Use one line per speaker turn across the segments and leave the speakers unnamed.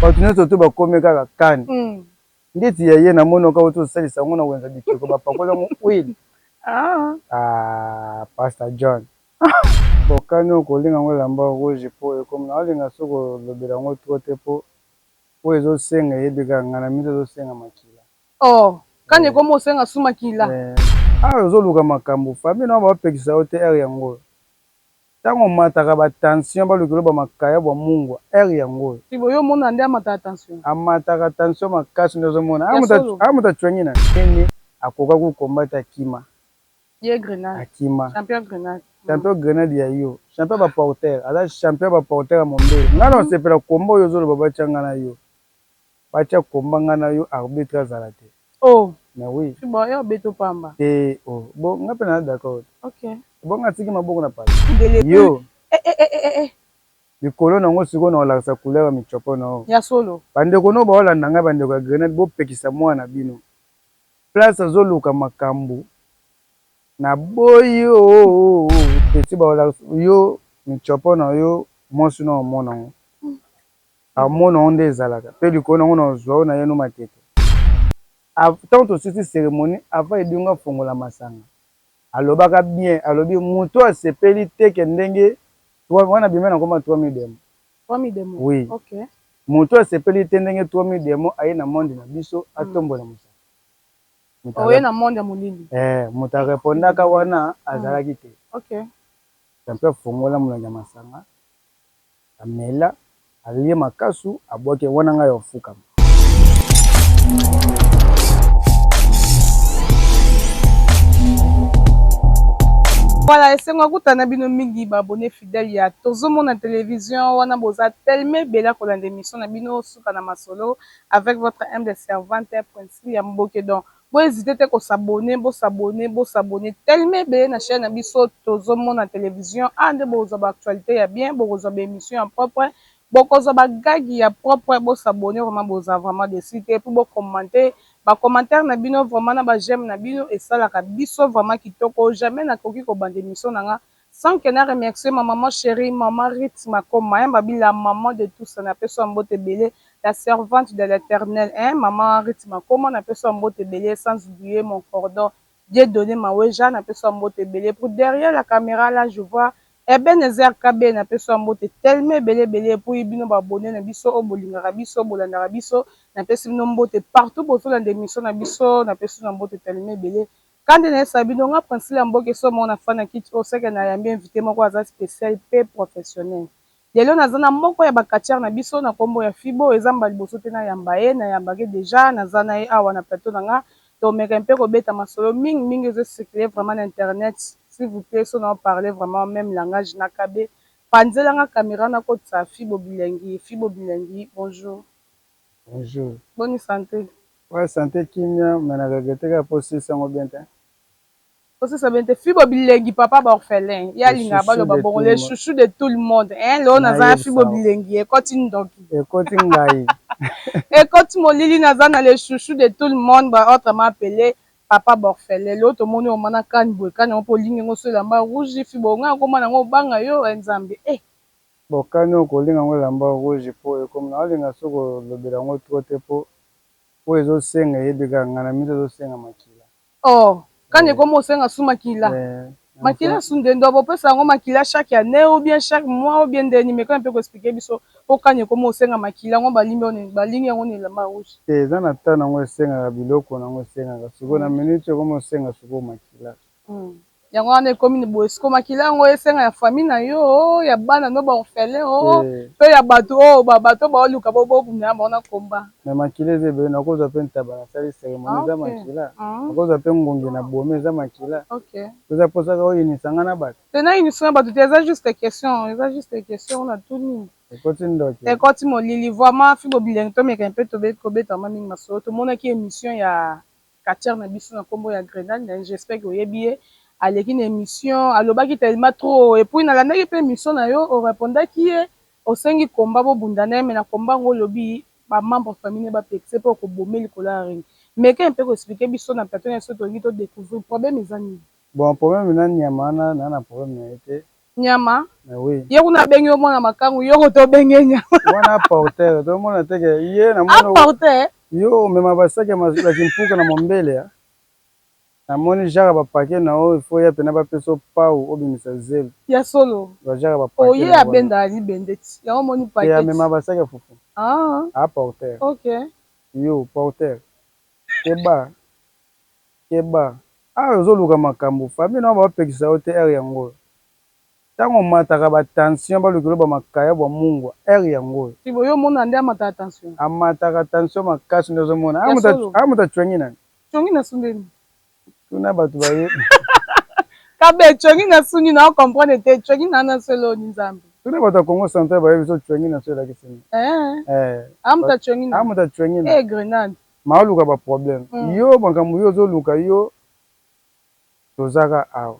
Bato nyonso to bakomi kaka kani. Ndeti ya ye namoni oka oti osalisa yango na wenza bikeko bapakoli yango huile.
Ah.
Ah, Pastor John. Bokani okolinga yango elamba rouge po ekomi naolinga soki kolobela yango trop te po oyo ezosenga eyebi kaka ngai na miso ezosenga makila.
Oh, kani ekomi osenga su makila.
Eh, awa ozoluka makambo famille na bapekisa yo te heure yango oyo. Tango omataka ba tension balukela yo ba makayabu ya mungwa heure yango oyo.
Fibo yo omona nde amataka tension?
Amataka tension makasi nde ozomona.
Ya solo?
Aza moto acuangi na nini akoka ko combattre akima.
Ye grenade.
Akima.
Champion grenade.
Champion grenade ya yo. Champion ba porteur. Aza champion ba porteur ya mombele. Nga na osepela combat oyo ozoloba batia nga na yo. Batia combat nga na yo arbitre azala te.
Oh.
Mais oui.
Fibo yo obeto pamba.
Te oh. Bon nga pe naza d'accord te.
Ok.
Bon nga atiki maboko na pala. Yo.
Eh eh eh eh eh.
Likolo na ngo sikoyo nakolakisa couleur ya michopo na yo.
Ya solo.
Ba ndeko no baolanda ngai ba ndeko ya grenade bopekisa mwana na bino. Place azoluka makambu na boyi ooh petit bakolakisa yo michopo na yo mwasi no amona ngo. Amona ngo nde ezalaka pe likolo na ngo na ozua yo na ye no matete. Tango tosilisi ceremonie avant Edingwe afongola masanga alobaka bien alobi mutu oyo asepeli te ke ndenge wana abima na kombo ya 3000 demons.
3000 demons?
Oui.
Ok.
Mutu oyo asepeli te ndenge 3000 demons aye na monde na biso atombola mosapi.
Oye na monde ya molili.
Eh, mutu a repondaka wana azalaki te.
Ok.
Champion afongola molangi ya masanga. Amela, alie makasu, abwaki wana ngai ofukama.
Voilà, esengo ya kutana bino mingi ba abonnes fidèles ya Tozomona Television wana boza tellement ebele ya kolanda emission na bino suka na masolo avec votre humble servante Princilia Mboke donc Bo hesiter te ko s'abonner, bo s'abonner, bo s'abonner tellement ebele na chaine na biso tozo mona television awa nde bokozwa ba actualites ya bien, bokozwa ba emissions ya propre, bokozwa ba gag ya propre, bo s'abonner vraiment bozala vraiment deçu te, puis bo commenter, ba commentaires na bino vraiment na ba j'aime na bino esalaka biso vraiment kitoko, jamais nakoki kobanda emission na nga sans que na remercier ma maman cherie maman Ruth Makoma hein babi la maman de tous na pesi yo mbote ebele la servante de l'eternel hein maman Ruth Makoma na pesi yo mbote ebele sans oublier mon cordon Dieu donne Maweja na pesi yo mbote ebele pour derrière la camera là je vois Ebenezer KB na pesi yo mbote tellement ebele ebele puis bino ba abonnes na biso oyo bolingaka biso bolandaka biso na pesi bino mbote partout bozolanda emission na biso na pesi bino mbote tellement ebele Kande nayebisa bino nga Princilla Mboke somo na fanda kiti oyo seke nayambi invite moko aza special pe professionnel lelo naza na moko ya ba catcheur na biso na kombo ya Fibo eza mbala liboso te nayamba ye nayambake dejà naza na ye awa na plateau na nga tomeka mpe kobeta masolo mingi mingi ezo circuler vraiment na internet s'il vous plait so nao parler vraiment meme langage na KB panzela nga camera nakotisa Fibo bilengi Fibo bilengi bonjour.
Bonjour.
Boni sante?
Ouais sante kimia mais na regrette kaka po osilisi yango bien te.
Osilisa bien te fibo bilengi papa ba orphelin ye alingaka baloba bongo le chouchou de tout le monde hein lelo naza na fibo bilengi ekoti ndoki.
Ekoti ngayi.
Ekoti molili naza na le chouchou de tout le monde ba autrement appele papa ba orphelin lelo tomoni omana kani boye kani yango pe olingi yango so elamba rouge fibo nga nakoma nango obanga yo eh nzambe eh.
Bokani okolinga ngo elamba rouge po ekomi naolinga soki kolobela yango trop te po oyo ezo senga eyebi kaka nga na miso ezo senga makila.
Oh kani ekomi osenga su makila makila su nde ndobo opesa yango makila chaque annee ou bien chaque mois ou bien ndeni meka mpe ko expliquer biso po kani ekomi osenga makila yango balingi yango na elamba rouge.
Te eza na temps nango esengaka biloko nango esengaka sikoyo na minute oyo ekomi osenga sikoyo makila.
Yango wana ekomi boye sikoyo makila yango esenga ya famille na yo oh, ya bana no ba orphelin oh, to ya bato oyo oh, bato baoluka bobunda na bango na combat.
Mais makila eza ebele nakozwa pe ntaba nasali ceremonie eza makila nakozwa pe ngungi na bomi eza makila oza posa kaka oyinisa nga na bato.
Te nayinisa na bato te eza juste question eza juste question natuni.
Ekoti ndoki.
Ekoti molili vraiment fibo bilengi tomeka mpe kobeta mwa mingi masolo tomonaki emission ya Catcheur na biso na kombo ya Grenade na j'espère que oyebi ye aleki na emission alobaki tellement trop et puis nalandaki pe emission na yo o repondaki ye osengi combat bobunda na ye mais na combat yango olobi ba membres famille ne bapekisa ye pe okobome likolo ya ring meka un peu ko expliquer biso na plateau na biso tolingi to decouvrir problème eza nini?
Bon problème na niama wana naza na problème na ye te.
Nyama?
Mais oui.
Ye kuna abengi yo mwana makangu, yo koto obengi ye nyama.
Wana porteur, tomona te ke ye na mona.
Porteur?
Yo omema ba sac ya kimpuka na mombele ya. Namoni genre ba paquet na yo, il faut ya pena ba pesa yo pau obimisa zelo.
Ya solo.
Ba genre ba paquet.
Oh ye abenda libende ti. Yango omoni paquet.
Te amema ba sac ya fufu.
Ah.
A porteur.
OK.
Yo porteur. Keba. Keba. Awa ozo luka makambu famille nao bao pekisa yo te heure yango oyo tango omataka ba tension ba lukelo ba makayabu ya mungwa heure yango oyo.
Fibo yo omona nde amataka tension?
Amataka tension makasi nde ozo mona
Ya solo?
Awa mutu acuangi nani?
Cuangi na su nde nini?
Tuna batu bayebi.
Kabe cuangi na su nini nao comprendre te cuangi na na su eloko nini nzambe.
Tuna batu ya Congo central bayebi soki cuangi na su elakisi nini.
Eeh
Eh.
Awa mutu acuangi
Awa
nani?
mutu acuangi nani?
Eh grenade.
Ma oluka ba problème yo makambo yo ozo luka yo toza ka awa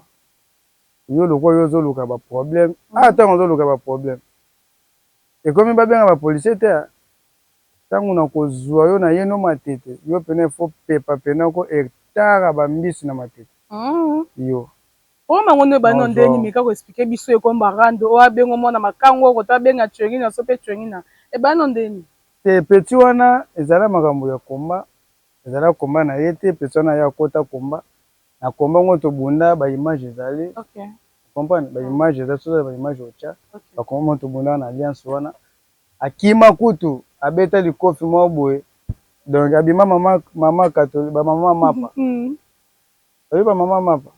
yo lokola yo ozo luka ba problème ah tango ozo luka ba problème ekomi ba benga ba policier te ah tango na kozua yo na ye no matete yo pena il faut pepa pena ko hectare ba mbisi na matete yo.
Problème yango nde ebandi na ndenge nini meka ko expliquer biso ekomi ba rando oyo abenga mwana makangu oyo koto abenga tshorina so pe tshorina ebandi na ndenge nini.
Te petit wana ezala makambo ya combat ezala combat na ye te petit wana ye akota combat na combat ngo tobunda ba image ezali comprendre ba image eza soki ba image otia ba combat ngo tobunda na alliance wana akima kutu abeta likofi moko boye donc abima mama mama catholique ba mama mapa oyebi ba mama mapa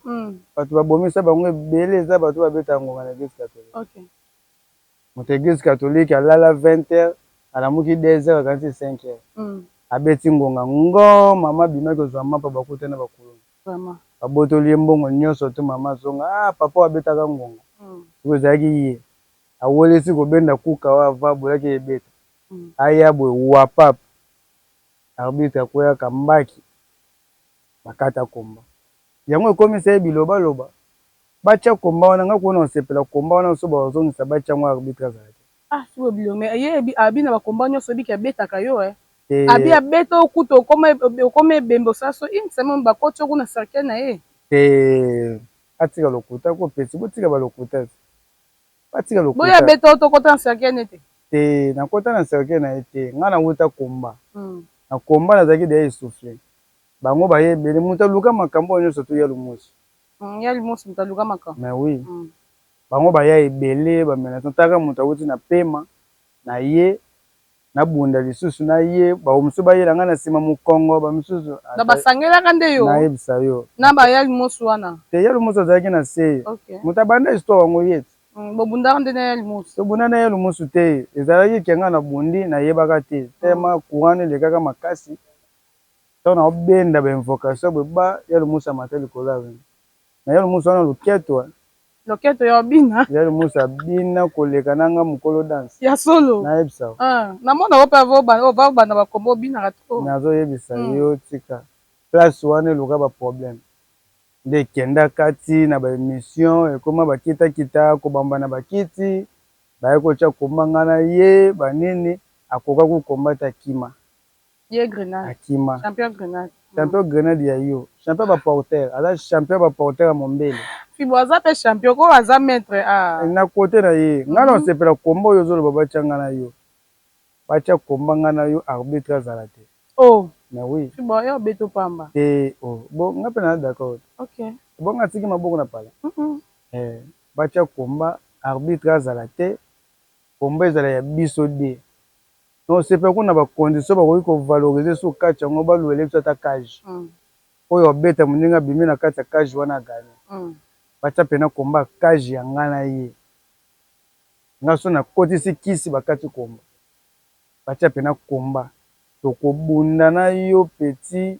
bato babomisa bango ebele eza bato babeta ngonga na eglise catholique Moto ya eglise catholique alala 20 heures alamuki 2 heures akanisi 5 heures abeti ngonga ngoo mama abimaki kozua mapa bakutani na ba kuluna babotoli ye mbongo nioso tout mama azonga ah papa oyo abetaka ngonga sikoyo ezalaki ye awelisi kobenda kuka oyo avant abolaki ebeta aya boye wapap arbitre akweyaka mbaki bakata combat yango ekomisa ye biloba loba Batia combat wana nga kuna osepela combat wana soki bakozongisa batia yango arbitre azala te.
Ah fibo bilongi mais ye abi na ba combat nionso oyebi ke abetaka yo eh
Te.
Abi abeta yo kutu okoma okoma ebembe osala so une semaine bakoti yo kuna cercueil na ye.
Te atika lokuta ko petit botika ba lokuta batika
Boye
lokuta.
abeta yo te okota na cercueil ne te.
Te nakota na cercueil na ye te nga nawuta combat na combat nazalaki dejà essouffle bango baye ebele mutu aluka makambo oyo nionso tout ya lumusu.
Ya limosi moto aluka makambo.
Mais oui. Bango baya ebele ba menace taka moto awuti na pema na ye na bunda lisusu na ye ba mosusu bayela nga na sima mukongo ba misusu.
Na basangelaka nde yo.
Nayebisa yo.
Na ba ya limosi wana.
Te ya limosi azalaki na se.
Okay.
Moto abanda histoire yango ye ti.
Bobundaka nde na ya limosi.
Tobunda na ya limosi te ezalaki ke nga na bundi nayebaka te tellement courant elekaka makasi. Tango nao benda ba invocation boye ba ya lumusu amata likolo ya na ya lumusu wana loketo eh.
Loketo ya obina.
Ya lumusu abina koleka na nga mukolo danse.
Ya solo.
Nayebisa yo.
Ah na mona yo pe avo ova obanda ba kombo obinaka trop.
Nazo yebisa yo tika place wana eluka ba problème nde ekenda kati na ba emission ekoma ba kita kita kobamba na ba kiti baye kotia komba nga na ye ba nini akoka ko combattre akima.
Ye grenade.
Akima.
Champion grenade.
Champion grenade ya yo. Champion ba porteur. Aza champion ba porteur ya mombele.
Fibo aza pe champion ko aza maitre ah.
Na cote na ye. Nga na sepela combat oyo ozo loba batia nga na yo. Batia combat nga na yo arbitre azala te.
Oh.
Mais oui.
Fibo yo obeto pamba.
Te oh. Bon nga pe naza d'accord.
OK.
Bon nga atiki maboko na pala. Eh batia combat arbitre azala te. Combat ezala ya biso deux. Na osepela kuna ba condition bakoki ko valoriser su catch yango ba louele biso ata cage oyo abeta muninga abimi na kati ya cage wana a gagne batia pena combat cage ya nga na ye nga soki na kotisi kisi ba kati combat batia pena combat toko bunda na yo petit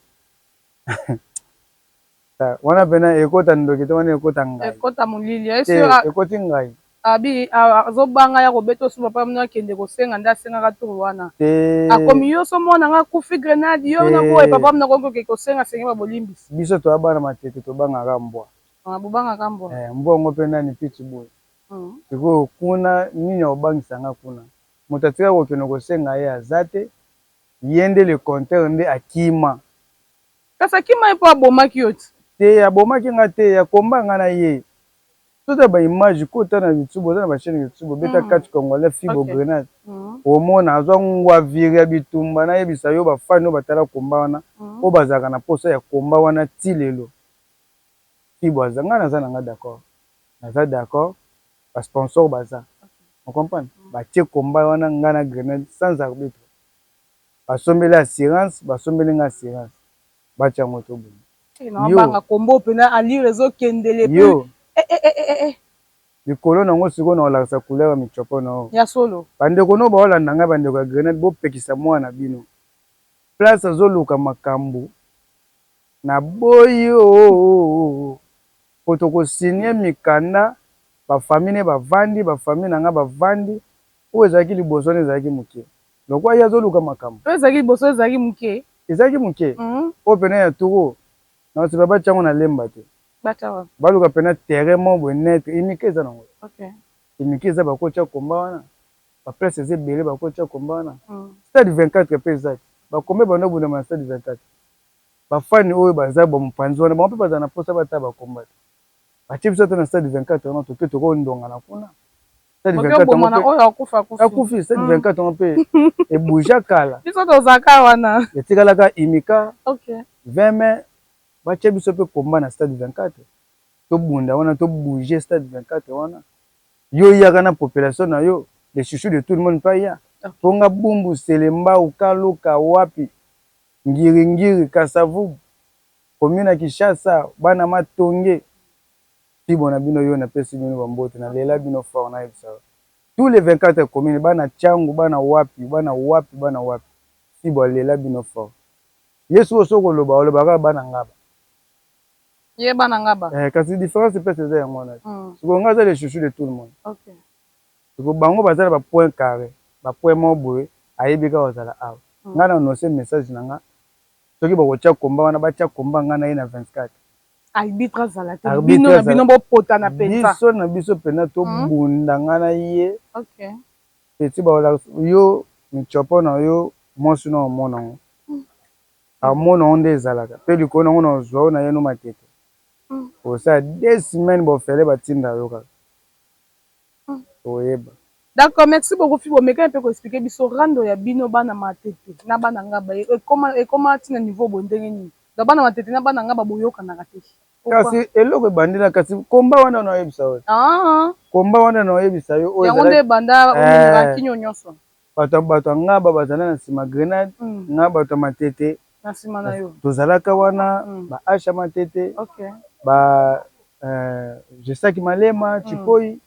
Wana pena ekota ndoki te wana ekota ngayi.
Ekota molili
te ekoti ngayi.
Abi azo banga ya kobeta osu papa mino akende kosenga nde asengaka tour wana.
Te.
Akomi yo so mwana nga akufi grenade yo na boye papa mino akoki koke kosenga senge ba bolimbisi.
Biso toza bana matete tobangaka mbwa.
Ah bobangaka mbwa.
Eh mbwa yango pe nani pitbull. Sikoyo kuna nini akobangisa nga kuna. Moto atika kokende kosenga ye aza te ye nde le compteur nde akima.
Kasi akima ye po abomaki yo ti.
Te abomaki nga te ya combat nga na ye. Tota ba image kota na YouTube oza na ba chaine YouTube beta catch congolais fibo grenade omona azwa ngwaviri ya bitumba nayebisa yo ba fan oyo batala combat wana oyo bazalaka na posa ya combat wana ti lelo fibo aza nga naza na nga d'accord naza d'accord ba sponsor baza o comprendre batie combat wana nga na grenade sans arbitre basombeli assurance basombeli nga assurance Batia yango to bunda.
Eh, na banga kombo pena allure ezo kendele
yo. Eh eh eh eh eh. Likolo na ngo sikoyo na kolakisa couleur ya michopo na yo.
Ya solo.
Ba ndeko no baolanda ngai ba ndeko ya grenade bopekisa mwana na bino place azoluka makambu na boyi ooh po toko signe mikanda ba famille ne bavandi ba famille na ngai bavandi oyo ezalaki liboso wana ezalaki mukie Lokola ye azoluka makambo.
Oyo ezalaki liboso ezalaki muke.
Ezalaki muke. Oyo pena ya tour oyo na sima batia yango na lemba te.
Batia wapi?
Baluka pena terrain moko boye neutre. Imika eza nango. Okay. Imika eza bakotia combat wana. Ba place eza ebele bakotia combat wana. Stade 24 pe eza te. Ba combat ebanda kobundama na stade 24. Ba fan oyo baza ba mopanzi wana bango pe bazala na posa batala ba combat te. Batie biso ata na stade 24 wana toke toko ndongana kuna. Stade
24 yango pe oyo akufa akufi.
Akufi stade 24 yango pe e bougea kala.
Biso tozalaka wana.
Etikalaka Imika.
Okay.
20 mai batie biso pe combat na stade 24 tobunda wana to bouger stade 24 wana. Yo yaka na population na yo le chouchou de tout le monde pe aya. Po nga Bumbu, Selembao, Kaluka, wapi, Ngiri ngiri, Kasavubu, commune ya Kinshasa, bana Matonge. Fibo na bino yo napesi bino ba mbote na lela bino fort nayebisa yo tous les 24 communes bana tshangu bana wapi bana wapi bana wapi fibo alela bino fort ye sikoyo soki oloba oloba kaka bana ngaba
ye bana ngaba
eh, kasi difference epesa eza yango wana sikoyo nga aza le chouchou de tout le monde
okay.
Sikoyo bango baza na ba point carre ba point moko boye ayebi kaka kozala awa nga na annonce message na nga soki bakotia combat wana batia combat nga na ye na 24
Arbitre azala te bino na bino bopotana penza.
Biso na biso penza tobunda nga na ye.
Okay.
Petit bakolakisa yo michopo na yo mwasi no amona yango. Amona yango nde ezalaka pe likolo na yango na ozwa yo na ye no matete. Osala deux semaines bofele batinda yo kaka. Oyeba.
D'accord merci beaucoup Fibo meka mpe ko expliquer biso rando ya bino bana matete na bana ngaba ekoma ekoma ti na niveau boye ndenge nini donc bana matete na bana ngaba boyokanaka te
Kasi eloko ebandela kasi combat wana na oyebisa yo.
Ah.
Combat wana na oyebisa yo
oyo. Yango nde ebanda eh. kinyo nyonso.
Bato bato ya ngaba bazala na nsima grenade, nga bato ya matete
na nsima na yo.
Tozalaka wana ba Asha matete,
okay.
ba Jesaki Malema, Tshipoyi.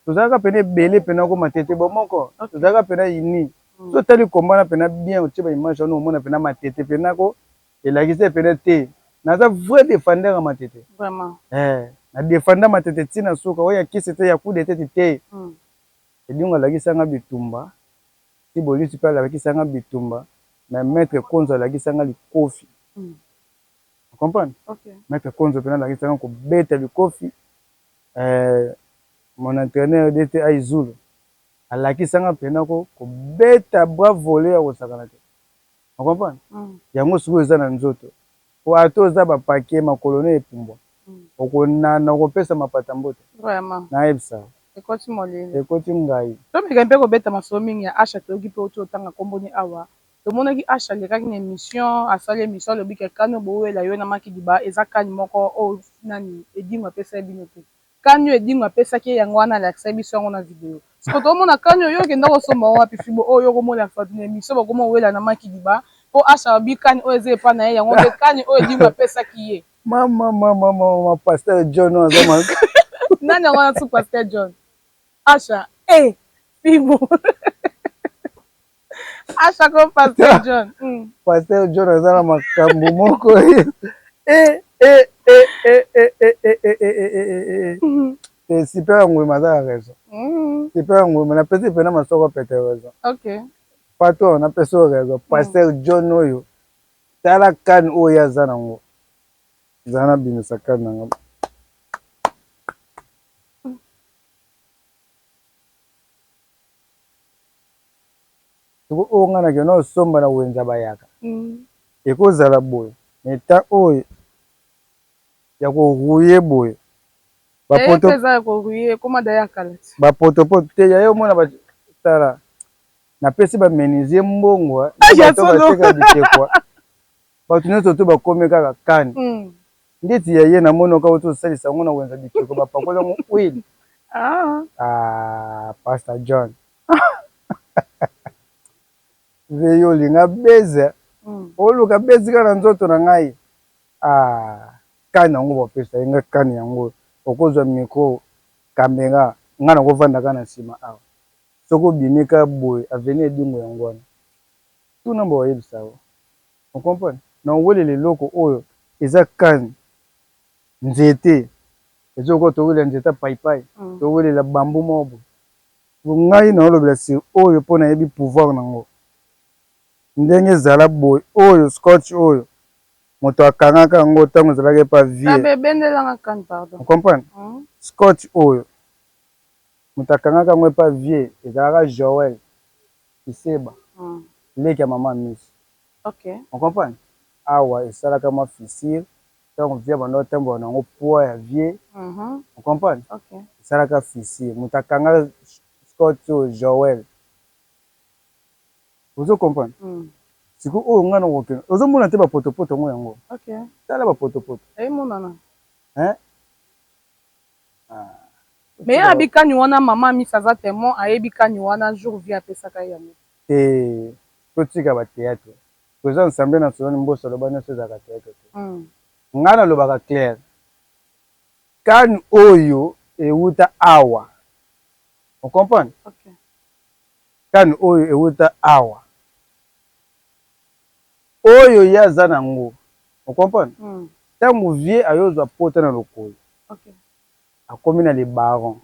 Tozalaka pena ebele pena ko matete bomoko. Tozalaka pena uni. Soki otali combat wana pena bien otie ba image wana omona pena matete pena ko elakisi pena te naza vrai defendeur ya matete.
Vraiment.
Eh, na defenda matete ti na suka oyo ya kisi te ya coup de tete te. Edingwe alakisa nga bitumba, Tibolisi pe alakisa nga bitumba, mais maitre Konzo alakisa nga likofi. O comprendre? Maitre Konzo pena alakisa nga kobeta likofi, eh, mon entraineur DT Aizulu alakisa nga pena ko kobeta bras vole ya kosakana te. O comprendre? Yango sikoyo eza na nzoto. Po ata oza ba paquet makolo no epumbwa okonana okopesa mapata mbote.
Vraiment.
Nayebisa yo.
Ekoti molili.
Ekoti ngayi.
Tomeka mpe kobeta masolo mingi ya Asha toyoki mpe oti otanga kombo ne awa. Tomonaki Asha alekaki na emission, asali emission alobi ke kani oyo bowela yo na Makidiba eza kani moko oyo nani Edingwe apesaki bino te. Kani oyo Edingwe apesaki ye yango wana alakisaki biso yango na video. Sikoyo tokomona kani oyo yo okenda kosomba yango wapi fimbo oyo yo okomona batu na emission bakoma kowela na Makidiba po Asha alobi kani oyo eza epa na ye yango nde kani oyo Edingwe apesaki ye.
Mama mama mama pasteur John oyo aza ma
Nani yango wana su pasteur John? Asha eh fimbo Asha ko pasteur John.
Pasteur John aza na makambo moko eh eh eh eh eh eh eh eh eh eh eh eh eh super ya ngwema aza na raison. Super ya ngwema napesi pena masoko pete raison.
Okay.
Pato napesi yo raison. Pasteur John oyo tala kane oyo aza nango. Zala nabimisa kane na nga. Sikoyo oyo nga nakende kosomba na wenze ya bayaka ekozala boye mais temps oyo ya ko rouiller boye. Bapoto
eza ya koruye ekoma daya ya kala ti.
Bapotopoto te ya yo omona ba tala napesi ba menuisier mbongo
Ah,
na
ya
bato
solo.
bateka bitekwa bato nyonso to bakomi kaka kani ndeti ya ye namoni oka oti osalisa yango na wenza biteko bapakoli yango huile.
Ah.
Ah, Pastor John ve yo olinga beze oluka bezi kaka na nzoto na ngai. Ah kani yango bapesa ye nga kani yango okozwa micro camera nga nakovanda kaka na nsima awa soki obimi ka boye avenue Edingwe yango wana tuna mba bayebisa yo o comprendre na owelela eloko oyo eza kani nzete eza lokola towelela nzete ya paipai towelela bambu moko boye ngai naolobela sur oyo mpo nayebi pouvoir nango ndenge ezala boye oyo scotch oyo moto akangaka yango ntango ezalaki epa vie
Ebendelanga kani pardon.
Comprendre scotch oyo moto akangaka yango epa vie ezalaka Joel Kiseba leki ya mama Miss. On comprendre awa esalaka mwa fissure ntango vie banda otambola na yango poids ya vie. On comprendre esalaka fissure moto akanga scotch oyo Joel. Ozo comprendre sikoyo oyo ngai nakokende ozomona te bapotopoto yango yango tala bapotopoto
emonana
hein.
Mais ye abi kani wana mama Miss aza témoin ayebi kani wana jour vie apesaka ye yango.
Te totika ba théâtre toza ensemble nationale mboso aloba nyonso ezalaka théâtre te ngai nalobaka clair kani oyo ewuta awa o comprendre kani oyo ewuta awa oyo ye aza nango o comprendre ntango vie ayozwa pota na lokolo akomi na le baron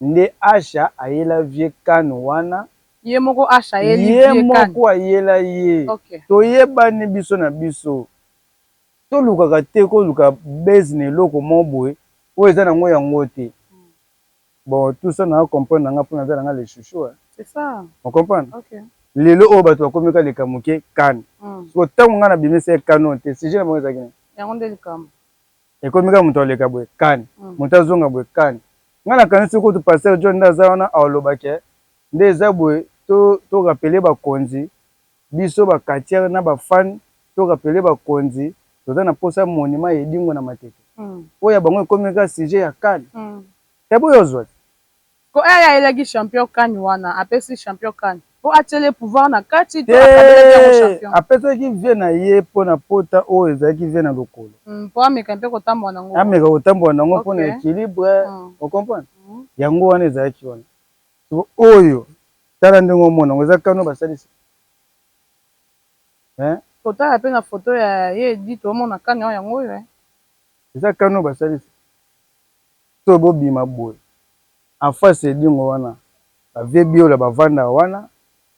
nde Asha ayela vie kano wana.
Ye moko Asha ayeli
ye moko ayela ye. Toyebani biso na biso tolukaka te koluka base na eloko moko boye oyo eza nango yango te. Bon tout ça na comprendre nanga mpona aza nanga le chouchou.
C'est ça.
On comprendre lelo oyo bato bakomi kaleka moke kane siko ntango ngai nabimisa ye kano te sujet na bango ezalaki nini?
Yango nde likambo.
Ekomi kaka moto aleka boye kane moto azonga boye kane ngai nakanisi kutu pasteur John nde aza wana aloba ke nde eza boye to rappeler bakonzi biso ba quartier na ba fan to rappeler bakonzi toza na posa monument ya Edingwe na Matete oyo ya bango ekomi kaka sujet ya kane te boyo ozwa te.
Ko aya ayelaki champion kani wana apesi champion kani po atiele pouvoir na kati to akabelaki yango
te
champion.
Apesaki vie na ye mpo na pota oyo ezalaki vie na lokolo.
Po ameka mpe kotambola nango.
Ameka kotambola nango mpo na équilibre o comprendre yango wana ezalaki wana siko oyo tala ndenge omona yango eza kano basalisi hein.
Kotala mpe na photo ya ye edi toomona kani oyo yango oyo.
Eza kano basalisi to bobima boye en face Edingwe wana ba vieux Biola bavandaka wana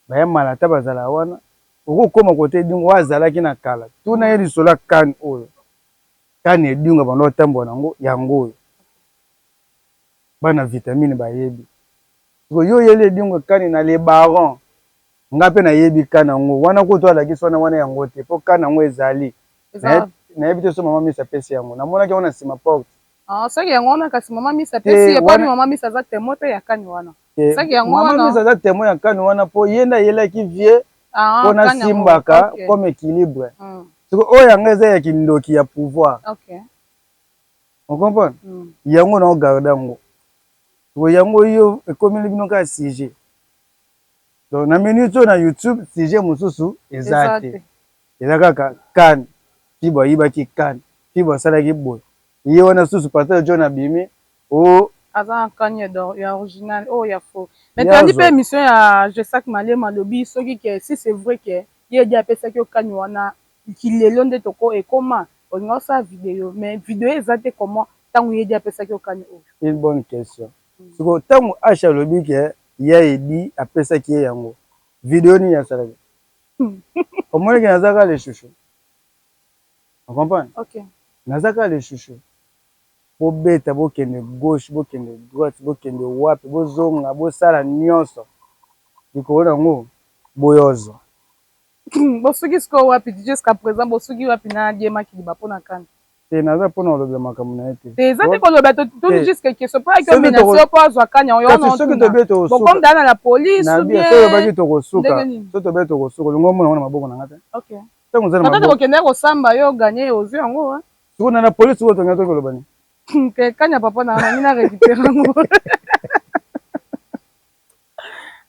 ba ya Malata bazalaka wana okokoma kote Edingwe oyo azalaki na kala tuna ye lisolo ya kani oyo kani Edingwe banda otambola nango yango oyo bana vitamine bayebi siko yo oyeli Edingwe kani na le baron nga mpe nayebi kani yango wana kutu alakisi wana wana yango te mpo kani yango ezali nayebi te so mama Misi apesi yango namonaki yango na nsima porte.
Ah, soki yango wana kasi mama Misi apesi ye po mama Misi aza témoin mpe ya kani wana. Soki yango
wana mama Misi aza témoin ya kani wana mpo ye nde ayelaki vie mpo nasimbaka comme équilibre. Siko oyo yango eza ya kindoki ya pouvoir. On comprend? Yango na ogarde yango. Siko yango yo ekomeli bino kaka sujet. Donc na minute oyo na YouTube sujet mosusu eza te. Eza kaka kan Fibo ayibaki kan Fibo asalaki boye ye wana susu pasteur John abimi o
aza na kani ya original oyo ya faux. Mais tolandi mpe émission ya Jesac Malema alobi soki ke si c'est vrai ke ye edi apesaki yo kani wana kilelo nde toko ekoma olinga osala video mais video eza te comment ntango ye edi apesaki yo kani oyo.
Une bonne question. Siko ntango H alobi ke ya edi apesaki ye yango video nini asalaki? Omonaki naza kaka le chouchou. On comprend? Naza kaka le chouchou. Bobeta bokende gauche bokende droite bokende wapi bozonga bosala nyonso likolo nango boyozwa.
Bosuki sikoyo wapi jusqu'à présent bosuki wapi na Dieu Makiliba mpona kani?
Te, naza mpona kolobela makambo na ye te.
Te, eza te koloba, totuni jusque question mpo ayaki omenace yo mpo azwa kanya yo.
Kasi soki tobe tokosuka
bokomda na la police ou bien
soki olobaki tokosuka, soki tobe tokosuka, olingi omona ngo na maboko na nga te.
Ntango oza na maboko okendaki kosamba, yo ganye, ozwi yango.
Sikoyo na police oyo tonga toki koloba nini?
Ke kanya papa na nga na récupérer yango.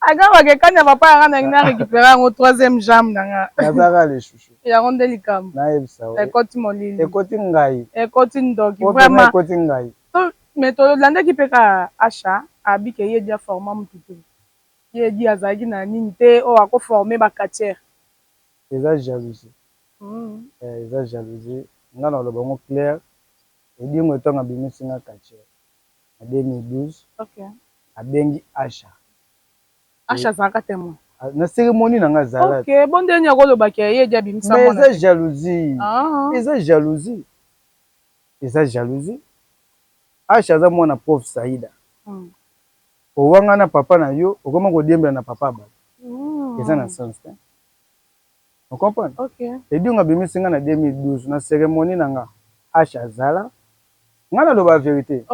Agambaka kanya papa yanga nangi na récupérer yango, troisième jambe na nga.
Nazaka lisusu.
Yango nde likambo.
Nayebisa.
Ekoti molili.
Ekoti ngai.
Ekoti ndoki vraiment.
Ekoti ngai.
Mais tolandaki mpe kaka Asha abike ye dia forma mutu te, ye di azalaki na nini te oyo akoforme bacatcheurs.
Eza jalousie. Eza jalousie. Nga na oloba yango clair. Edingo ntango abimisi nga catcheur na 2012, abengi Asha.
Asha azalaka témoin?
Na cérémonie na nga azala.
Ok, bon, ndeni akolobaki ye di abimisa?
Mais eza jalousie. Eza jalousie, eza jalousie. Asha aza mwana prof Saida. Owanga na papa na yo, okoma kodiembela na papa bato, eza na sens te, ocomprendre? Edingo abimisi nga na 2012, na cérémonie na nga Asha azala. Nga naloba vérité.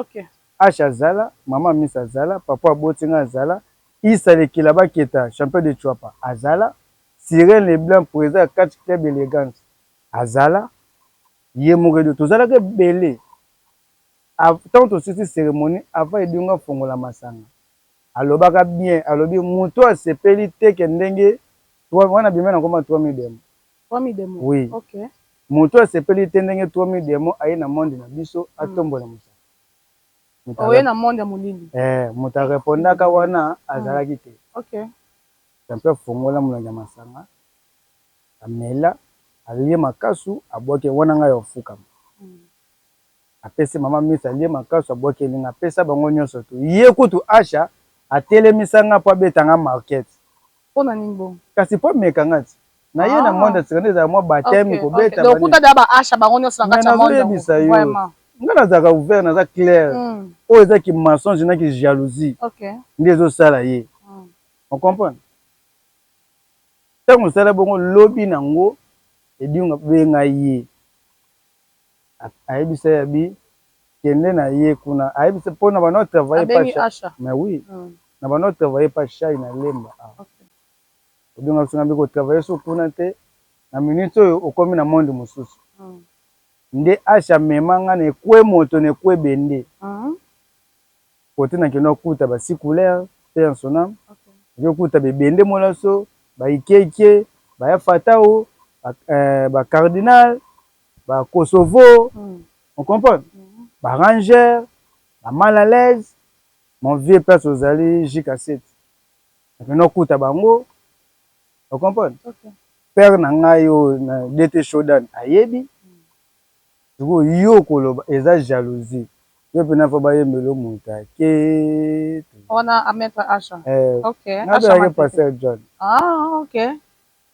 Asha azala, mama Misa azala, papa aboti nga azala, Isa Lekela Baketa, champion de Chwapa, azala, Sirène Leblanc, président ya Catch Club Élégance, azala, ye moko Edo. Tozalaka ebele. Ntango tosisi cérémonie, avant Edingo afongola masanga, alobaka bien, alobi moto asepeli te ke ndenge wana bima na koma 3000 démons.
3000 démons?
Oui. Moto asepeli te ndenge 3000 démons aye na monde na biso, atombola mosala.
Oye na monde ya molili.
Moto arépondaka wana azalaki te. Champion afongola molangi ya masanga, amela, alie makasu, abwaki wana. Ngai ofukama, apesi mama Misa, alie makasu, abwaki elinga, apesa bango nyonso. Tu ye kutu Asha atelemisa nga mpo abetanga market.
Mpona nini bongo?
Kasi mpo ameka nga ti na ye na monde sika nde ezala mwa baptême kobeta.
Okuta da ba Asha bango nyonso na kati ya monde?
Nazoyebisa yo, nga nazalaka ouvert, naza clair. Oyo ezaki mensonge naki jalousie nde ezosala ye, ocomprendre? Ntango osala bongo, lobi nango Edingo abenga ye, ayebisa ye, abi kende na ye kuna, ayebisa mpo na bano travaille
pa.
Mais oui, na bano travaille pa shai na Lemba awa. Obenga biso nga mbi kotravaille so kuna te, na minute oyo okomi na monde mosusu. Nde Asha amema nga na ekwe moto na ekwe bende kote nakende okuta basi couleur mpe ya nsonam, okokuta bebende molaso, baikeke, baya fatao, bacardinal, bakosovo, on comprend, baranger, bamal à l'aise, mon vieux place ozali J7, nakende okuta bango, ocomprendre? Père na ngai oyo na DT Shodan ayebi. Sikoyo yo koloba eza jalousie, yo mpena fo bayembela moto ake.
Wana maître Asha?
Nabelaki pasteur John.
Ah, ok,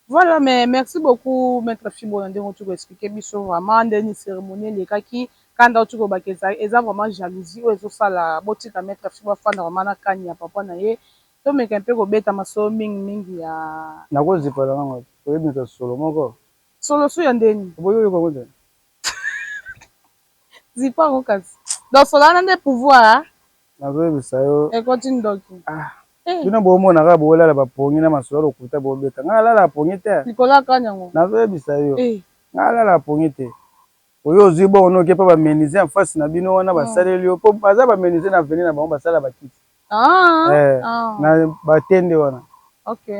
voilà. Mais merci beaucoup, maître Fibo, na ndenge oti koexpliquer biso vraiment ndeni cérémonie elekaki. Kanda oti kobaka eza vraiment jalousie oyo ezosala. Botika maître Fibo afanda vraiment na kani ya papa na ye. Tomeka mpe kobeta masolo mingimingi ya
Nakozipala nango koyebisa solo moko.
Solo so ya ndeni?
Oboyi oyoka ngo te.
Zipa yango kasi. Donc solo wana nde pouvoir.
Nazoyebisa yo.
Ekoti ndoki.
Ah. Bino bomona kaka bolala bapongi na masolo lokuta bobeta. Ngai alala pongi te.
Likolo ya kani yango.
Nazoyebisa yo, ngai alala pongi te. Oyo ozwi bongo noki mpo bamenuisier en face na bino wana basaleli yo, mpo baza bamenuisier na avenue na bango, basala bakiti na batende wana.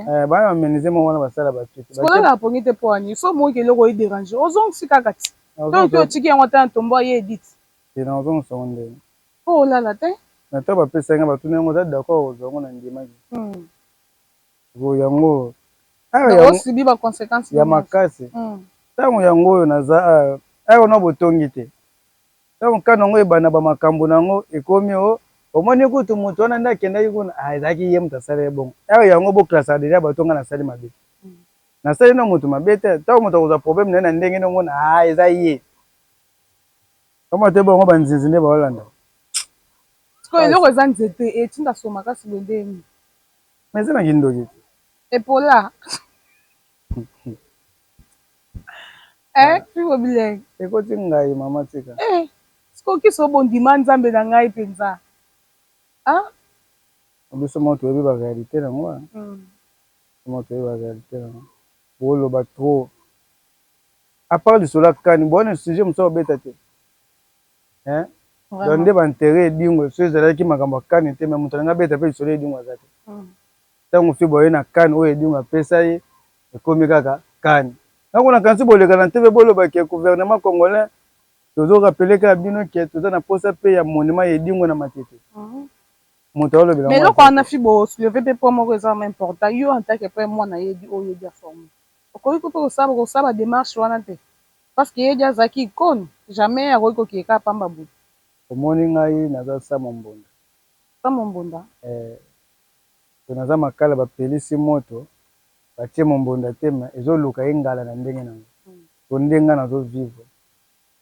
Bana bamenuisier moko wana basala bakiti.
Kolala pongi te mpo wani so moki eloko oyo ozongisi kaka ti to otiki yango ata na tombo aye edite.
Te, na ozongisa ngo ndenge?
Mpo olala te.
Na ntango bapesaki nga, batuni yango, oza d'accord kozwa yango? Na ndimaki yango.
Osibi baconséquence.
Ya makasi. Ntango yango oyo naza awa na botongi te, ntango kano yango ebanda bamakambo na yango ekomi o omoni kutu moto wana nde akendaki kuna, ezalaki ye moto asali ye bongo. Awa yango boklasaka déjà bato. Nga nasali mabe, nasali na moto mabe te. Ntango moto akozwa problème na ye na ndenge nde omona, a eza ye kama te, bongo banzinzi nde baolanda.
Sikoyo eloko eza nzete etinda so makasi boye ndeni?
Mais eza na kindoki te.
Epola. Eh, fibo bilenge.
Ekoti ngai mama tika.
Eh, sikoyo kisi obondima Nzambe na ngai mpenza. Ah?
Biso moko toyebi ba réalité nango. Biso moko toyebi ba réalité nango. Boloba trop. À part lisolo ya kani, bwana sujet mosusu obeta te. Hein? Donc nde ba enterrer Edingwe, so ezalaki makambo ya kani te, mais moto alingi abeta mpe lisolo Edingwe aza te. Ntango fi boye na kani oyo Edingwe apesa ye, ekomi kaka kani. Nako nakanisi boleka na TV boloba ke gouvernement congolais tozo rappeler kaka bino ke toza na posa pe ya monument ya Edingwe na Matete. Moto alobela
Mais eloko wana fi bo soulever mpe point moko eza vraiment important. Yo en tant que pe mwana yebi oyo yebi aforme. Okoki mpe kosala ba démarche wana te. Parce que yebi azalaki icône. Jamais akoki kokende kaka pamba boye.
Omoni ngai naza sa mombonda.
Sa mombonda?
Eh, to naza makala bapelisi moto batie mombonda te mais ezoluka ye ngala na ndenge nango. To ndenge nga nazo vivre.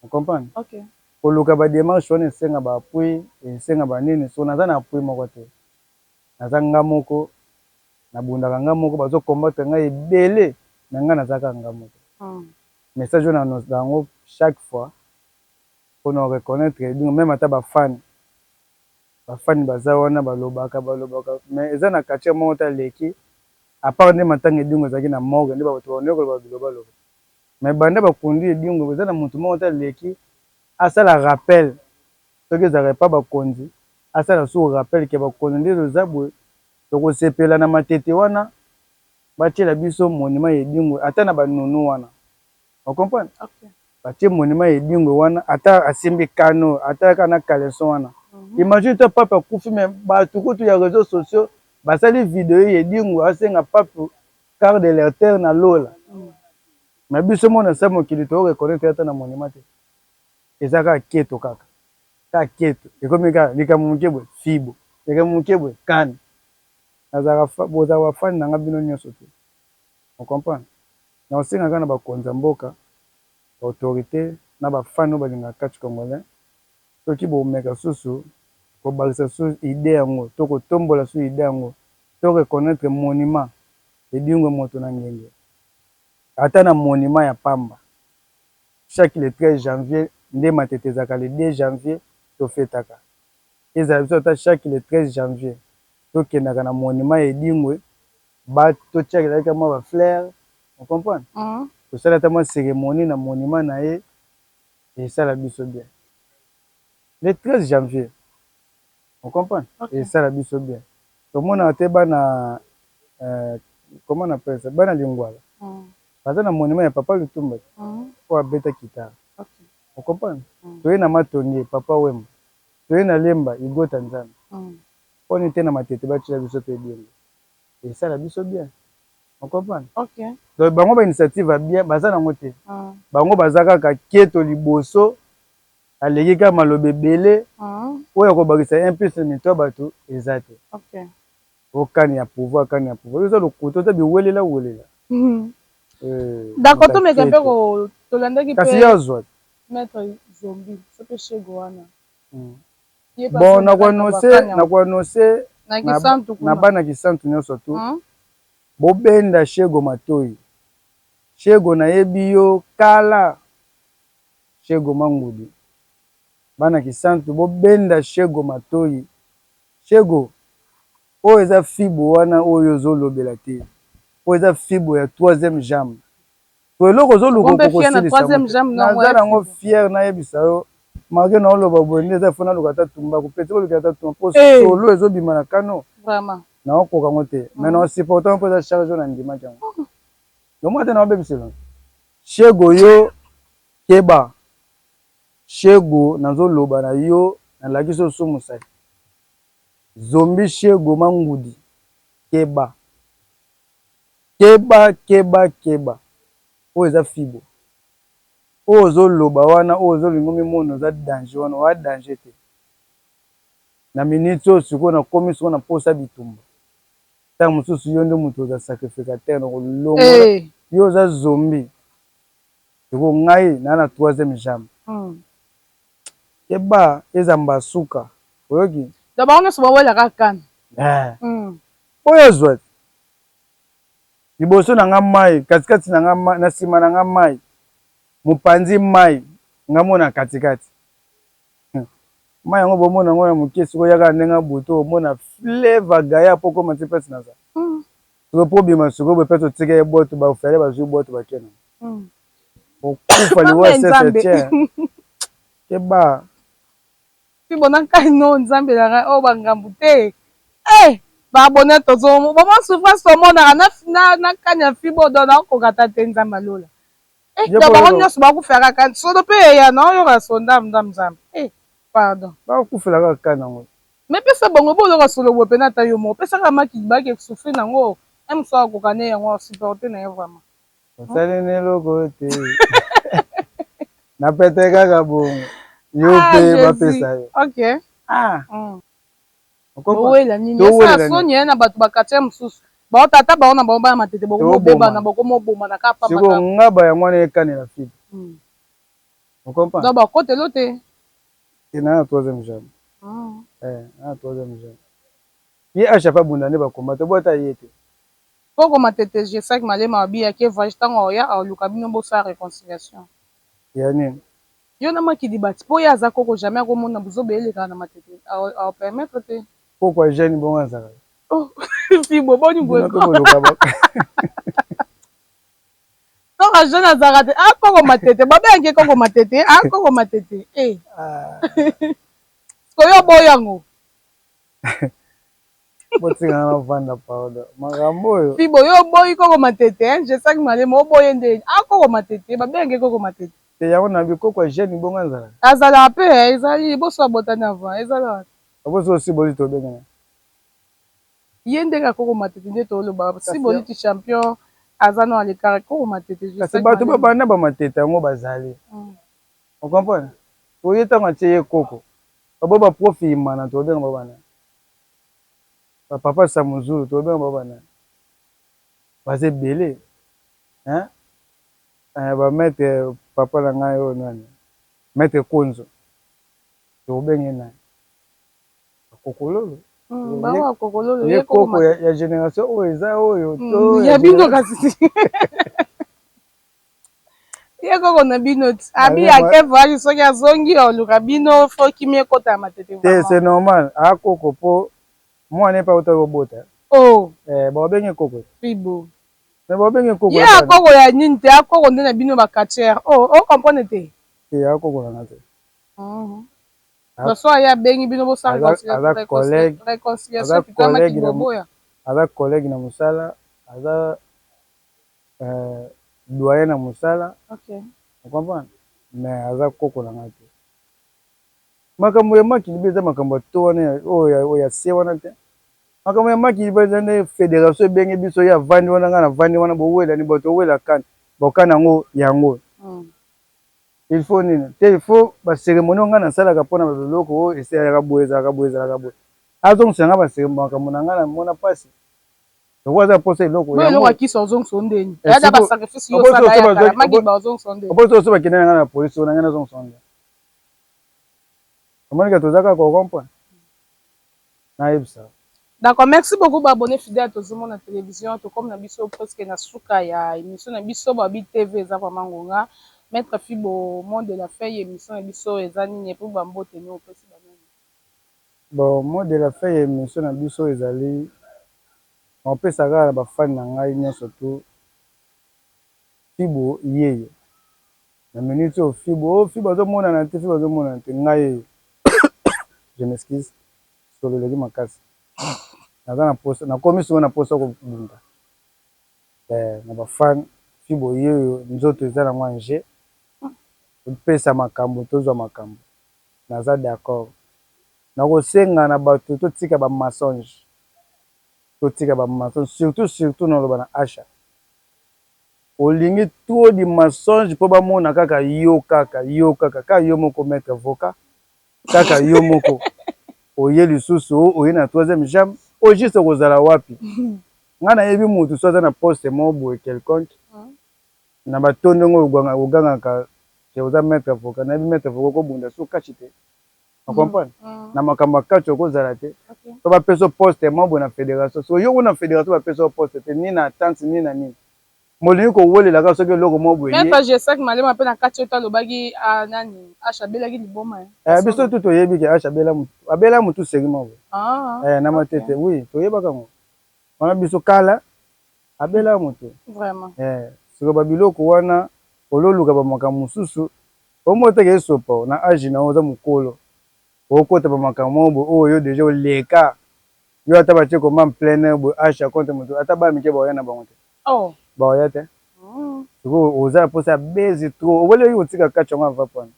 O comprendre?
Okay.
Koluka ba démarche wana esenga ba appui, esenga ba nini, so naza na appui moko te. Naza nga moko, nabundaka nga moko, bazo combattre ngai ebele, mais nga naza kaka nga moko. Message oyo na annonce yango chaque fois mpona reconnaître Edingwe, même ata ba fan, ba fan baza wana balobaka balobaka, mais eza na quartier moko te aleki, à part nde matanga Edingwe ezalaki na morgue nde bato bandeki koloba bilobaloba. Mais banda bakundi Edingwe eza na motu moko te aleki asala rappel, soki ezalaka epa bakonzi asala su rappel ke bakonzi nde toza boye, tokosepela na Matete wana batiela biso monument ya Edingwe ata na banunu wana. O comprendre?
Okay.
Batie monument ya Edingwe wana ata asimbi kano ata kaka na caleçon wana. Imagine toi pape akufi mais bato kutu ya réseaux sociaux basali video ya Edingwe asenga pape carte de lecteur na lola. Mais biso mona sa mokili to reconnaître ata na monument te. Eza kaka keto kaka. Kaka keto. Ekomi kaka likambo moke boye fibo. Likambo moke boye kani. Nazalaka bozalaka ba fan na nga bino nyonso te. O comprendre? Na osenga kaka na bakonzi ya mboka, ba autorité na ba fan oyo balingaka catch congolais, soki bomeka susu kobakisa susu idée yango to kotombola susu idée yango to reconnaître monument Edingwe moto na ngenge ata na monument ya pamba chaque le 13 janvier nde Matete ezalaka le 2 janvier tofetaka ezala biso ata chaque le 13 janvier tokendaka na monument ya Edingwe ba totiakelaka mwa ba fleurs, o comprendre? Tosala ata mwa cérémonie na monument na ye, esala biso bien. Le 13 janvier, o comprendre? Esala biso bien. Tomonaka te bana comment on appelle ça, bana Lingwala baza na monument ya papa Lutumba te oyo abeta guitare. O comprendre? Toye na Matonge papa Wemba, toye na Lemba Igota Nzambe. Poni te na Matete batiela biso pe Edingwe, esala biso bien. O comprendre? Donc bango ba initiative ya bien baza nango te. Bango baza kaka keto liboso, aleki kaka maloba ebele, oyo akobakisa un plus na mito ya bato eza te. Okani ya pouvoir, kani ya pouvoir, oza lokuta, oza biwelela welela.
D'accord, tomeka mpe tolandaki
kasi ye azwa
maître Zombi so mpe shego wana.
Bon, nakoannonce na bana Kisantu nyonso tu, bobenda shego matoi. Shego nayebi yo kala, Shego Mangudi, bana Kisantu bobenda shego matoi. Shego oyo eza fibo wana oyo ozolobela te, oyo eza fibo ya troisième jambe. Po eloko ozoluka okokosilisa, naza nango fier nayebisa yo malgré naoloba boye nde eza fo naluka ata tumbaku peti koluka ata tumba po solo ezobima na kano naokoka yango te, mais naosupporte mpo eza charge oyo nandimaki yango lomwa te naobebisa elongi. Shego yo keba, shego nazoloba na yo, nalakisi yo sumusaki zombi. Shego Mangudi, keba, keba, keba, keba, oyo eza fibo oyo ozoloba wana, oyo ozolinga omimona oza danger wana, oya danger te. Na minute oyo sikoyo nakomi sikoyo na posa bitumba. Ntango mosusu yo nde moto oza sacrificateur na kolongola yo, oza zombi sikoyo, ngai naa na troisième jambe. Keba, eza mbasuka oyoki.
Donc bango nyonso bawelaka kani?
Oyo azwa liboso na nga mai, katikati na nga mai, na nsima na nga mai. Mopanzi mayi nga mona kati kati mayi yango bomona yango na moke sikoyo yaka ndenge ya butu omona fleva gaya po okoma ti place naza sikoyo po obima sikoyo boye place otika ye bwato ba ofele bazui bwato bake na okufa liwa sese keba.
Fibo na ngai no nzambe na ngai oyo ba ngambu te eh ba abonne tozo ba souffrance tomonaka na na na kanya fibo donc nakokoka ata te nzambe ya lola eh donc bango nionso bakufela kaka solo pe eya naoyoka solo ndambu ndambu nzambe eh pardon.
Bakufela kaka kanda ngo.
Mais pesa bango boyoka solo boye pena ata yo moko pesa kaka maki bake souffrir nango un mosusu akoka ne yango a supporter naye vraiment.
Osali na eloko te na pete kaka bongo yo pe bapesa yo.
Ok. Ah. Bowela nini? Esala soni eh na batu ba quartier mosusu. Bao tata bao na bango bana matete bokomi obebana bokomi obomana kaka pamba
kaka. Sikoyo ngaba yango wana ekanela fibre. O comprendre?
Donc bakotela yo te?
Te na na troisième jambe. Eh na na troisième jambe. Ye Asha pe abunda nde ba combat toboyi ata ye te.
Koko matete gesac malema alobi ake voyage tango akoya akoluka bino bosala reconciliation.
Ya nini?
Yo na makidi bati po ye aza koko jamais ako mona buzoba elekaka na matete ako permettre te.
Koko ya jeune bongo azalaka?
Oh fibo boni boye ko. Koko ya jeune azalaka te ah koko matete ba bengi ye koko matete ah koko matete eh. Sikoyo yo oboyi yango?
Botika nga navanda pardon makambo oyo.
Fibo yo oboyi koko matete hein Gesac Malema oboye nde ah koko matete ba benge koko matete.
Te yango na bi koko ya jeune bongo azalaka.
Azalaka pe hein ezali liboso abotani avant ezalaka.
Okosi osi boliti obenga nani.
Ye nde kaka koko matete nde toloba si boliti champion aza no alekaka koko matete.
Kasi batu ba banda ba matete yango bazali. O comprendre? Po ye tango atie ye koko ba bo ba prof imana tobenga bango ba nani? Ba papa samuzulu tobenga bango ba nani? Baza ebele hein eh ba maitre papa na ngai oyo nani maitre konzo tokobenga ye nani? Ba kokololo ye koko ya generation oyo eza oyo
to ya bino kasi ye koko na bino ti abi ake voyage soki azongi oluka bino fo kimia ekota ya matete
te c'est normal a koko po mwana ye pe awutaki kobota
oh
eh babenge koko
fibo
mais babenge koko
ye akoko ya nini te akoko nde na bino ba catcheur oh o comprendre te
te akoko na nga te
Donc soki aye abengi bino bosala
reconciliation aza collègue na mosala aza doyen na musala o comprendre mais aza koko na nga te makambo ya maki libe eza makambo ya to wana oyo ya se wana te makambo ya maki libe eza nde federation ebenge biso ye avandi wana nga navandi wana bowelani bato owela kani bokana yango yango il faut nini te il faut ba ceremonie oyo nga nasalaka mpona ba biloko oyo esalaka boye ezalaka boye ezalaka boye azongisela nga ba makambo na nga namona mpasi Lokola aza na posa eloko
yango. Eloko ya kisi ozongisa yo ndeni. Ya da ba sacrifice yo osala ya kala maki ba ozongisa yo ndeni.
Obosi oso bakende na nga na police na nga nazongisa yo ndeni. Omoni ke toza kaka ko rond point. Nayebisa.
D'accord, merci beaucoup ba abonnes fidèles tozomona télévision tokomi na biso presque na suka ya émission na biso babi TV eza vraiment ngonga maître Fibo mot de la fin ya émission na biso eza nini et puis ba mbote no opesi ba nani.
Bon mot de la fin ya emission na biso ezali nakopesa kaka na ba fan na ngai nionso tout Fibo yeyo na minute oyo Fibo oh Fibo azo monana te Fibo azo monana te ngai yeyo je m'excuse solo eleki makasi naza na posa nakomi sikoyo na posa kobunda eh na ba fan Fibo yeyo nzoto eza nango en jeu topesa makambo tozwa makambo. Naza d'accord. Nakosenga na batu totika ba mensonges. Totika ba mensonges surtout surtout naloba na Asha. Olingi trop du mensonge po bamona kaka yo kaka yo kaka kaka yo moko maitre avocat kaka yo moko oye lisusu oye na troisième jambe au juste okozala wapi? Nga nayebi mutu soki aza na poste moko boye quelconque Na ba to ndenge ogangaka que oza maitre avocat nayebi maitre avocat oko bunda sur catch te o comprendre na makambo ya catch oko zala te po ba pesa yo poste moko boye na federation sikoyo yo kuna na federation ba pesa yo poste te ni na attente ni na nini. Molingi kowelela kaka soki eloko moko boye.
Maitre Gesac Malema pe na kati oyo alobaki ah, nani H abelaki liboma.
Eh, biso tout toyebi ke H abela mutu, abela mutu seri moko. Ah, eh, na matete, okay. Oui, toyebaka ngo. Wana biso kala abela mutu.
Vraiment.
Eh, siko ba biloko wana ololuka ba makambo mosusu omoteke esopa na age na oza mukolo. Okota ba makambo moko boye oyo yo dejà oleka yo ata batie combat en plein air boye Asha contre mutu ata bana mike bakoya na bango te
oh.
Bakoya te sikoyo oza na posa ya bezi trop oboleki kotika catch yango avant pona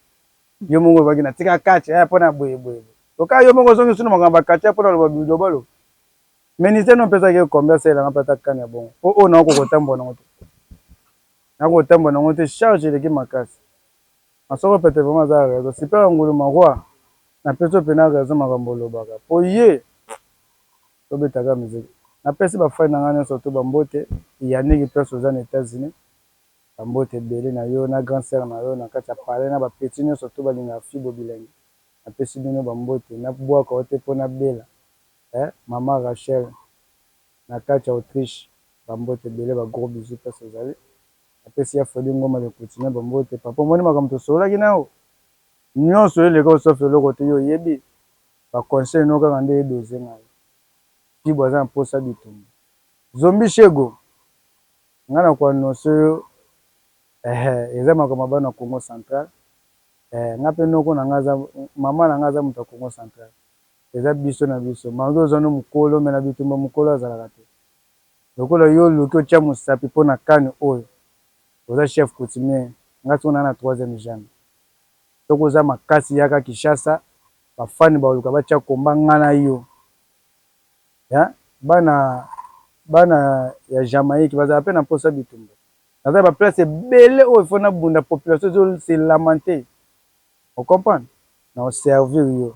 yo moko olobaki na tika catch eh pona boye boye oka yo moko ozongi suna makambo ya catch pona oloba biloba loba ministère no opesaki ye combien asalelanga mpe ata kani ya bongo po oyo nakokoka kotambola nango te nakoka kotambola nango te charge eleki makasi. Masoko pete vraiment aza raison super nguluma roi na pesi yo pena raison makambo olobaka po ye tobeta kaka musique na pesi ba fan na nga nionso tout ba mbote Yannick place oza na Etats Unis ba mbote ebele na yo na grand sœur na yo na kati ya palais na ba petit nionso tout balingaka fibo bilengi na pesi bino ba mbote na bwaka yo te po na bela eh maman Rachel na kati ya Autriche ba mbote ebele ba gros bisous place ozali. Napesi ya Freddy Ngoma le coutumier ba mbote papa omoni makambo tosololaki nayo nionso eleka oyo sauf eloko te yo oyebi ba conseil no kaka nde e dose ngai Fibo aza na posa bitumba Zombie Shego ngai na ko annonce yo eeh eza makambo ya bana Congo central eh ngai pe noko na ngai aza maman na ngai aza moto ya Congo central eza biso na biso malgre oza no mukolo mais na bitumba mukolo azalaka te Lokola yo oluki otia musapi pona can oyo oza chef coutumier nga sikoyo naza na troisième jambe soki oza makasi yaka Kinshasa ba fan bakoluka batia combat nga na yo hein bana bana ya Jamaïque bazala pe na posa bitumba naza na ba place ebele oyo faut na bunda population ezo se lamenter O comprendre? Nako servir yo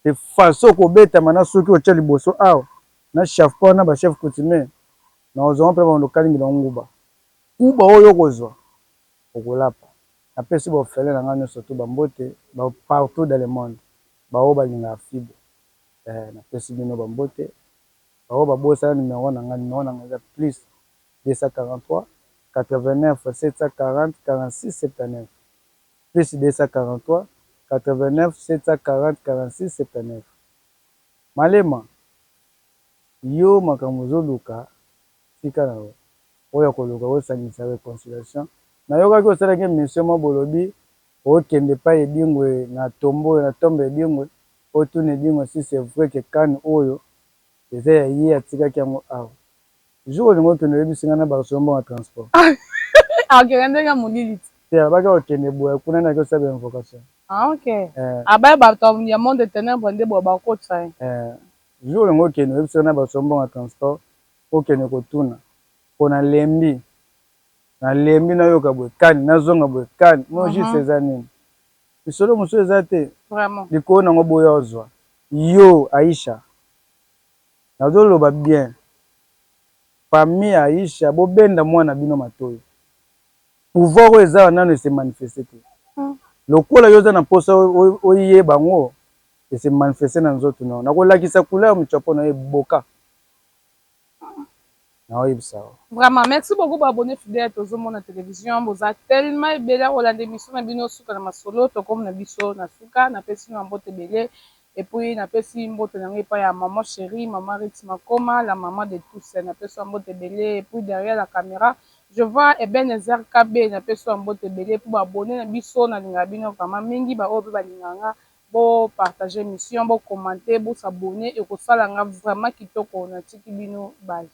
pe façon okobetama na soki otie liboso awa na chafpon na ba chef coutumier nakozwa ngo pe na lokalingela yo nguba. Kuba oyo okozwa okolapa. Napesi ba orphelins na nga nionso tout ba mbote ba partout dans le monde ba oyo balingaka fibo eh napesi bino ba mbote ba oyo babosana numero na nga numero na nga eza plus 243 89 740 46 79. Plus 243 89 740 46 79 Malema yo makambo ozo luka tika na yo oya koluka osangisa reconciliation nayokaki osalaki emission moko bolobi okende epai edingwe na tombe na tombe ya edingwe otuna edingwe si c'est vrai que can oyo eza ya ye atikaki yango awa Jour olingi okende oyebisi nga na bakisa yo mbongo ya transport.
Akende ndenge ya molili ti.
Te alobaki akokende boye kuna nde ake kosala ba invocation.
Ah ok. Eh. Abaya bato ya monde de tenèbres nde boye bakotisa ye.
Eh. Jour olingi okende oyebisi nga na bakisa yo mbongo ya transport okende kotuna po nalembi nalembi nayoka boye kani nazonga boye kani mo juste eza nini? Lisolo mosusu eza te.
Vraiment.
Likolo nango boya ozwa yo Aisha. Nazo loba bien famille ya Aisha bo benda mwana bino matoyi pouvoir oyo eza nanu ese manifeste te lokola yo oza na posa oyeba ngo ese manifeste na nzoto nayo nako lakisa couleur ya mutshopo nayo eboka nao yebisa yo.
Vraiment merci beaucoup ba abonne fidèle tozo mona television boza tellement ebele ya kolanda emission na bino suka na masolo tokomi na biso na suka na pesi bino ba mbote ebele Et puis na pesi mbote na nga epai ya maman cherie, maman Ritz Makoma, la maman de tous, na pesi yo mbote ebele. Et puis derrière la camera, je vois Ebenezer KB, na pesi yo mbote ebele. Et puis ba abonnes na biso, na lingaka bino vraiment mingi, ba oyo pe ba lingaka nga, bo partager emission, bo commenter, bo s'abonner, ekosala nga vraiment kitoko. Na tiki bino, bye.